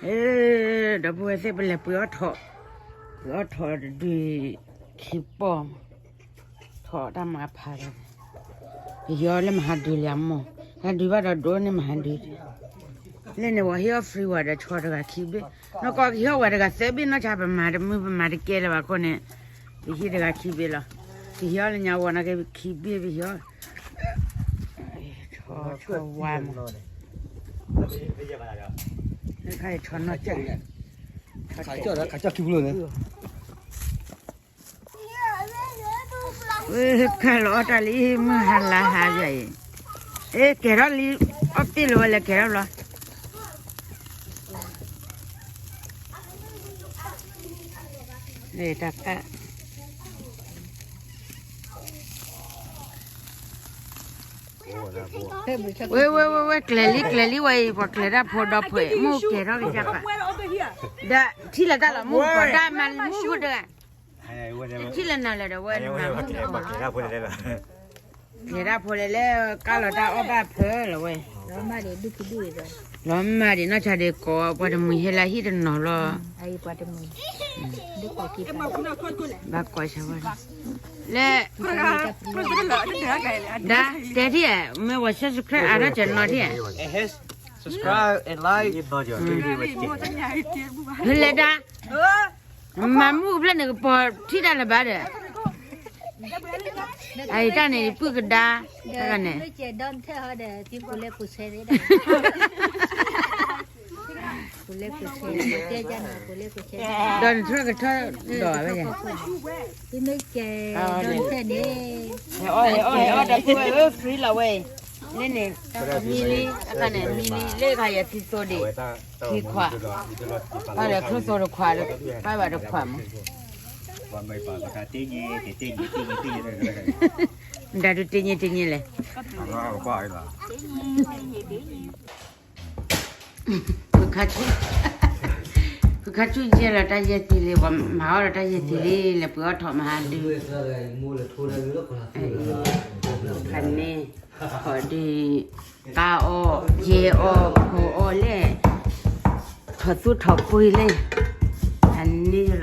အ့ ဒီပုၢ်ဝဲၢ်သ့ၣ် ပလဲၤပှ့ၤအီၣ်ထိး, ပှ့ၤအီၣ်ထိးတဒုခံပီၢ်, ထိးတၢ်မၤဖးဒီး, ပယီၤလၢမဟါဒုလံအမိၢ်, ဟါဒုဘၣ်ဒီးဒိၣ်န့ၣ်မဟါဒု, လၢန့ၣ်ဝဲဟ့ၣ်အီၣ် free ဝဲဒီးဆီတဂၤခံဘ့ၣ်, နီၢ်ကီၢ်ကဟ့ၣ်အီၣ်ဝဲတဂၤသၢဘ့ၣ် နီၢ်ဆါပမၤတမုာ်ပမၤတကဲလၢၤဘၣ်အဃိန့ၣ်, ပဟ့ၣ်တဂၤခံဘ့ၣ်လီၤ, ကဟ့ၣ်အီၣ်လၢညါဝဲနီၢ်ကီၢ်ခံဘ့ၣ်ပဟ့ၣ်အီၣ် ဆီဝါမး, ခါအံၤဆီနီၢ်ကၠၢ်, ခါကၠီၣ်ခံဖူလိန့ၣ်, ဝဲကၢ်လီၤအီၣ်တၢ်လံ မုၢ်ဟါလါဟါယၤအံၤ, အ့ ကဲထီၣ်လံ, အီၣ်ပ့ၢ်လီၤဝဲလဲၤကဲထီၣ်ဘျီ တၢ်ကၢ် ဝဲ ဝဲ ဝဲ ဝဲ ကျဲၤလံ ကျဲၤလံဝဲအံၤ ပှၤကျဲၤတၢ်ဖိဒီဖှဲး မ့ၢ်ကဲၤထီၣ်ကစၢ်ပာ်, ဒီးထံၣ်လၢတၢ်လီၤမုၢ်ပှၤတၢ်မၤလံမုၢ်ဖိတဂၤ, ထံၣ်လၢနၤလၢၤဒီးဝဲနမၤမုၢ်ဖိ ကျဲၤတၢ်ဖိလဲၤလဲၣ် ကၢ်လီၤတၢ်အီၣ်ဘၣ်ဖၢလီၤဝဲ, လီၤမၢ်ဒံးနီၢ်ဆါဒံးကိး ပှၤတမှံၤဟဲလၢဟံၣ်တနီၤလီၤ, ဘၣ်ကွၢ်ဆၢဝဲ, လၢ, ဒၣ်တဲထံၣ်ဧါ မ့ၢ်ဝဲ subscribe အါထီၣ်ကနီၤထံၣ်ဧါ, subscribe and like ဖဲလဲၣ်ဒၣ် မၤမုၢ်ကဖျၢၣ်န့ၣ် ကပီၤထံၣ်တၢ်လၢၤဘၣ်ဒီး, အအံၤတၢ်န့ၣ် ပုၢ်ကဒါ, တၢ်န့ၣ်, ဒီးနထၢၣ်ကထၢၣ်ဒီးဝဲယၤ, မ့ၢ်ကဲၤဒီနထၢၣ်န့ၣ်, ဟဲအီၣ် ဟဲအီၣ် ဟဲအီၣ်ဒီပုၢ်ဝဲၢ်ဧၢ free လီၤဝဲအံၤ, လၢန့ၣ်, မံလံ, အခါန့ၣ် မံလံ လၢခါယဲၤထံသိဒီး, ထံခွး, ဘၣ်ဒီးချိၣ်သိတခွး, ဘၣ်ဘၣ်တခွးမး, မတၤဒုးတ့ည့တ့ည့လဲၣ်, ဖုခါဆူၣ်, ဖုခါဆူၣ်ယဲၢ်လီၤတၢ်ယဲၢ်သံလံ, ပှၤမၤအီၣ်ဒီးတၢ်ယဲၢ်သံလံ, လဲၤပှ့ၤအီၣ်ထိးမဟါဒု, ဖဲန့ၣ်, ထိးဒု, ကါအီၣ်, ယဲၢ်အီၣ်, ဖိအီၣ်လဲၣ်, ထိးသူၣ်ထိးပှ့ၤလဲၣ်, အန့ၣ်လီၤ,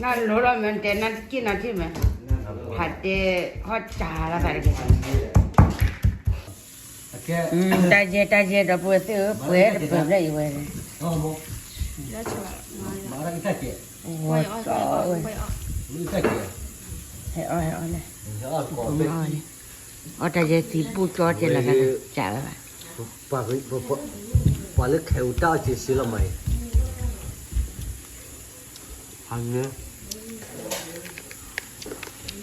နလိၤလီၤမ့ၢ်တဲနက့ၢ်နၤထံၣ်မ့ၢ်, ဖးတဲ, ဟီၣ်စၢ်လီၤသးတက့ၢ်, တၢ်ယဲၢ်တၢ်ယဲၢ်ဒီပုၢ်ဝဲၢ်သ့ၣ်ဧၢ, ပှဲၤတပှဲၤဖျၢၣ်အံၤဝဲ, ဝီၤတီဝဲ, ဟဲအီၣ်ဟဲအီၣ်လဲၣ်, အီၣ်တၢ်ယဲၢ်သံဘူၣ်ကၠီတဲလီၤသးစးဝဲဘၣ်, ပှၤလၢခဲအူတၢ်အီၣ်စ့စ့လီၤမးအံၤ,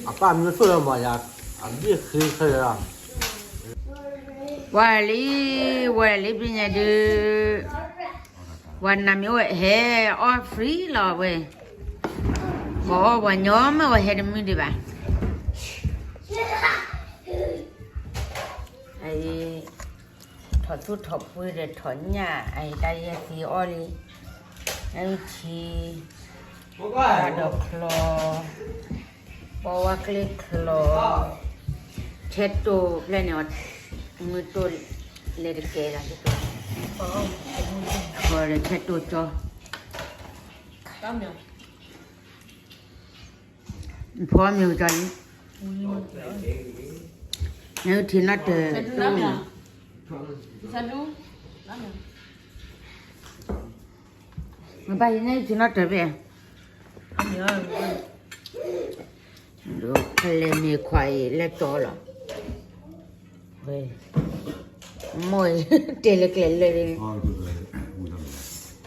အပၢ်မ့ၢ်သိၣ်လီၤမးယၤ, အဘ့ၣ်ဃ့ခဲလၢာ်လီၤ, ဝဲလံ, ဝဲလံပညဲဒုး, ဝဲနမ့ၢ်ဝဲဟဲအီၣ် free လီၤဝဲ, ပှၤအီၣ်ပှၤညီမ့ၢ်ဝဲဟဲတမုာ်ဒံးဘၣ်, အံၤ, ထိးသူၣ်ထိးပှ့ၤဒီးထိးညၣ် အံၤတၢ်ယဲၢ်သံအီၣ်လံ, နဝံထံ, ဒီးချီ, ပီဝါကျ့ချီ, ဆဲတိၢ်ဖျဲၣ်န့ၣ်, မုၢ်တိၢ်လဲၤတကဲလီၤ, ချီဒီးဆဲတိၢ်ကၠီ, ဖီမ့ၢ်ကၠီလံ, နဝံထံနီၢ်တၢၤ, မ့ၢ်ဘၣ်ယနဝံထံနီၢ်တၢၤဘ့ၣ်, ဖဲလဲၣ်မ့ၢ်ခွါအံၤလဲၣ်တီလီၤ, ဝဲ, မိၢ်, တဲလၢကျဲလၢ,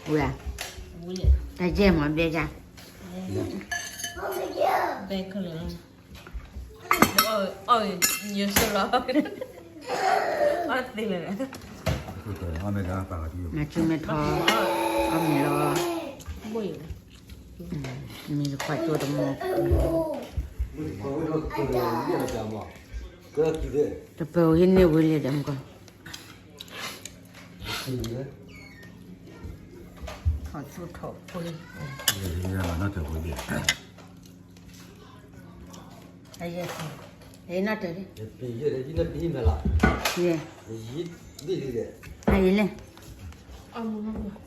ဝဲ, တၢ်ယဲၢ်မ့ၢ်ဘဲယၤ, မၤဆူမဲထီ, အီၣ်မ့ၤလီၤ, မ့ၢ်တခွါကၠိတမီၤ, တပၢၤဟံးန့ၢ်ဝံၤလံဒီးမကီၢ်, ထီၣ်သူၣ်ထီၣ်ဖိ, နီၢ်တၢ်ဖိ, နီၢ်တၢ်, ယလဲၣ်,